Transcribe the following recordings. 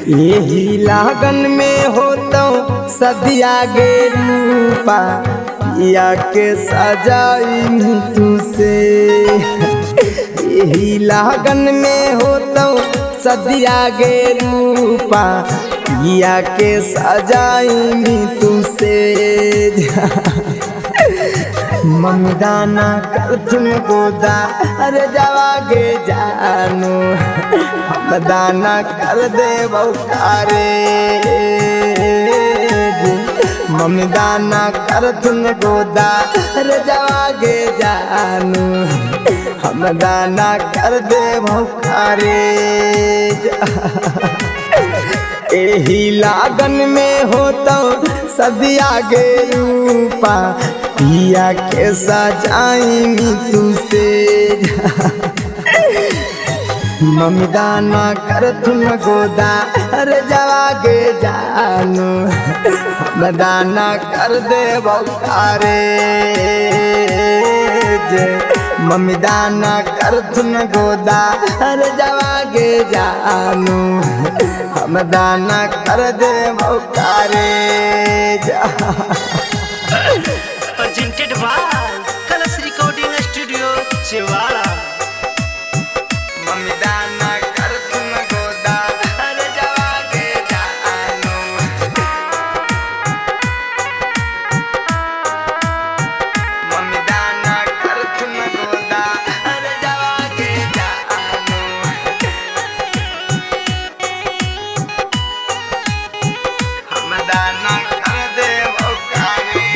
यही लागन में होतो सदिया गे रूपा या के सजाई तुसे। यही लागन में होतो सदिया गे रूपा या के सजाई तुसे। ममदाना कर तुम गोदा अरे जावा गे जानू, हम दाना कर दे बहुकारे। ममदाना कर तुम गोदा अरे जावा गे जानू, हम दाना कर दे बहुकारे। एही लागन में होतो सदिया गे रूपा पिया के सजाई तुसे। ममदाना कर तुम गोदा अरे जावा गे जानू, मदाना कर दे बहुकारे। ममदाना कर तुम गोदा अरे जावा गे जानू, हम दाना कर दे बहुकारे। Presented by Kalash Recording Studio, Chewara. ममदाना कर तुम गोदा अरे जावा गे जानू, ममदाना कर तुम गोदा अरे जावा गे जानू, हम दाना कर दे बहुकारे।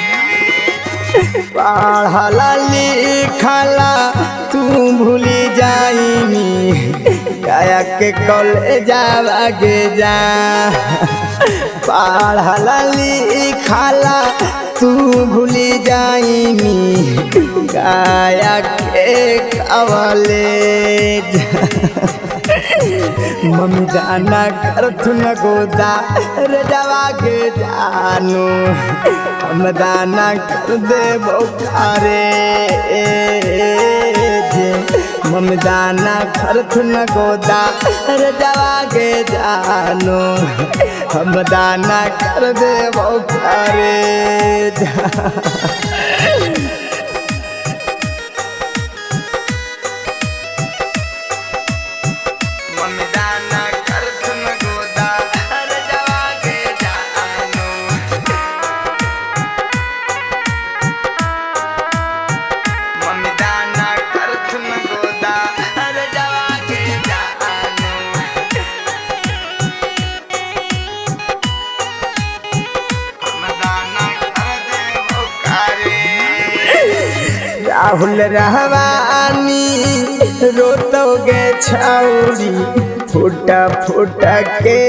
पढ़ला लिखला तू भूली जाइनी काया के कॉलेज गे जा। पढ़ला लिखला तू भूली जाइनी काया के कॉलेज। ममदाना कर तुम गोदा रे जावा गे जानू, हम दाना कर दे बहुकारे। ममदाना कर तुम गोदा रे जावा गे जानू, हम दाना कर दे बहुकारे। ममदाना कर तुम गोदा अरे जावा गे जानू, ममदाना कर तुम गोदा अरे जावा गे जानू, हम दाना कर दे बहुकारे। राहुल रहवानी रोतोगे छाउरी फूटा फूटा के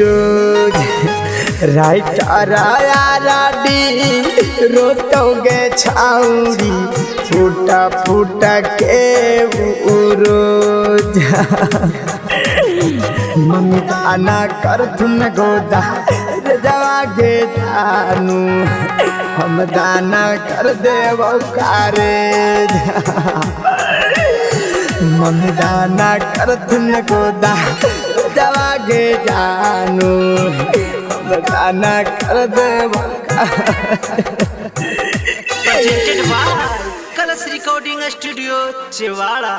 रोज। राइटर राडी रोतोगे छाउरी फूटा फूटा के रोज। ममदाना कर तुम गोदा जावा गे जानू, हम दाना कर दे बहुकारे। ममदाना कर तुम गोदा जावा गे जानू, हम दाना कर दे बहुकारे। Presented by Kalash Recording Studio, Chewara.